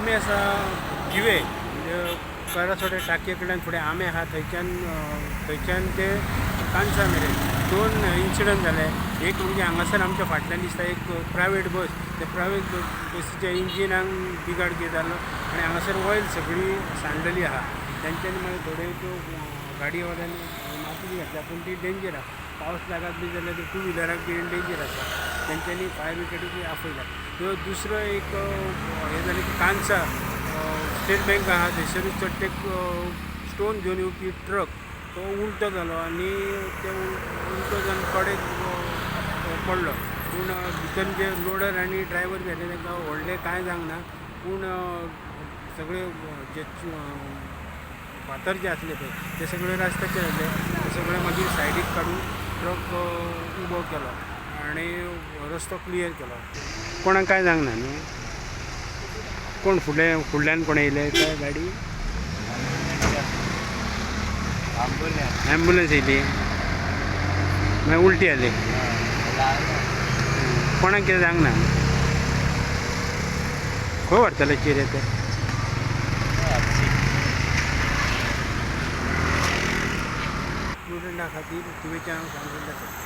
आमी आसा जिवे, म्हणजे करासोडे टाकये कडल्यान फुडें आमे आहा, थंयच्यान थंयच्यान ते कांसा मेरेन दोन इन्सिडंट जाले. एक म्हणजे हांगासर आमच्या फाटल्यान दिसता एक प्रायवेट बस, त्या प्रायवेट बसीच्या इंजिनाक बिगाड कितें जालो आनी हांगासर ऑयल सगळी सांडलेली आहा. तेंच्यांनी मागीर थोड्यो त्यो गाडयेवाल्यांनी माती घातल्या, पूण ती डेंजर आहा. पावस लागत बी जाल्यार टू व्हिलराक बी डेंजर आसा. तेंच्यांनी फायर ब्रिगेडूय आपयला. त्यो दुसरो एक हें जालें की कांसा स्टेट बँक आहा थंयसरूच चडटे स्टोन घेवन येवपी ट्रक तो उल्टो जालो आनी ते उल्टो जावन कडेक पडलो. पूण भितर जे लोडर आनी ड्रायवर बी आसले तांकां व्हडलें कांय जावंक ना, पूण सगळे जे फातर जे आसले पळय ते सगळे रस्त्याचेर आसले, ते सगळे मागीर सायडीक काडून ट्रक उबो केलो आनी रस्तो क्लियर केलो. कोणाक कांय जावंक ना न्हू? कोण फुडले फुडल्यान कोण येयले काय गाडी? ॲम्ब्युलन्स येयली, मागीर उलटी आली. कोणाक कितें जावंक ना? खंय व्हरतले चिरे ते? स्टुडंटा खातीर थिवेच्यान हांव सांगून जाता.